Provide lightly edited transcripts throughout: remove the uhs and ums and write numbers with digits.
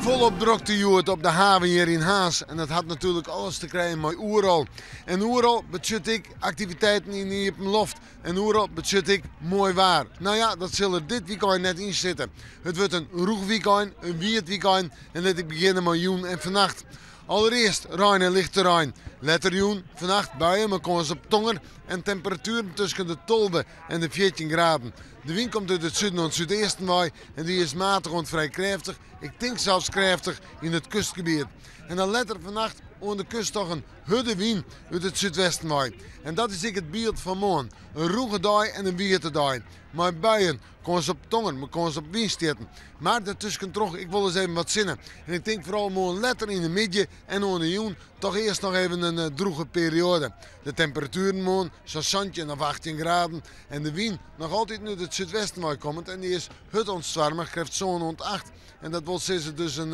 Folop drokte hjoed op de haven hjir yn Harns en dat hat natuerlik alles te krijen mei Oerol. En Oerol betsjut ek aktiviteiten yn de iepen loft en Oerol betsjut ek moai waar. Nou ja, dat sil der dit wykein net yn sitte. It wurdt in rûch wykein, in wiet wykein en lit ik begjinne mei jûn en fannacht. Allerearst rein en lichte rein. Letter jûn, fannacht buien mei kâns op tonger en temperatueren tusken de 12 en de 14 graden. De wyn komt út it suden oant súdeasten wei en dy is matich oant frij krêftich, ik tink sels krêftich yn it kustgebiet. En dan letter fannacht oan de kust toch in hurde wyn út it súdwesten wei. En dat is ek it byld fan moarn. In rûge dei en in wiete dei. Mei buien, kâns op tonger, mei kâns op wynstjitten. Mar dêrtuskentroch ek wolris even wat sinne. En ik tink foaral moarn letter yn de middei en oan de jûn toch earst noch even in drûge perioade. De temperatueren moarn sa'n 17 of 18 graden en de wyn noch altyd út it súdwesten wei kommend en dy is hurd oant stoarmich, krêft sân oant acht. En dat wol sizze dus in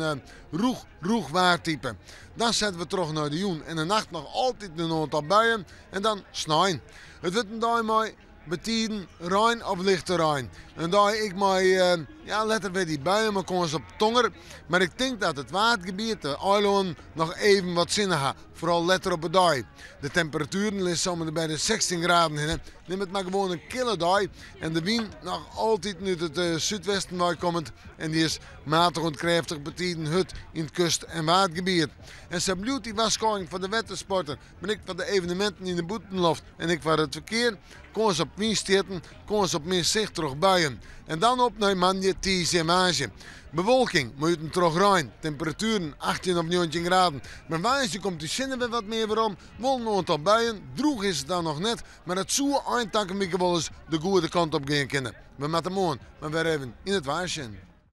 rûch, rûch waartype. Dan sette we troch nei de jûn en de nacht noch altyd in oantal buien en dan snein. It wurdt in dei mei betiden rein of lichte rein. In dei ek mei ja, letter wer dy buien mei kâns op tonger. Mar ik tink dat it Waadgebiet, de eilannen, noch even wat sinne ha. Foaral letter op 'e dei. De temperatueren lizze om en by de 16 graden hinne. Nim it mar gewoan in kille dei. En de wyn noch altyd út it súdwesten wei kommend. En dy is matich oant krêftich betiden hurd yn it kust- en Waadgebiet. En sa bliuwt dy warskôging foar de wettersporter, mar ek foar de eveneminten yn de bûtenloft en ek foar it ferkear. Kâns op wynstjitten, kâns op min sicht troch buien. En dan op nei moandei, tiisdei en woansdei. Bewolking, mei út en troch rein, temperatueren 18 of 19 graden. Mar woansdei komt de sinne wer wat mear werom, wol in oantal buien, drûch is it dan noch net, mar it soe ein takom wike wolris de goede kant op gean kinne. We moatte moarn mar wer even yn it waar sjen.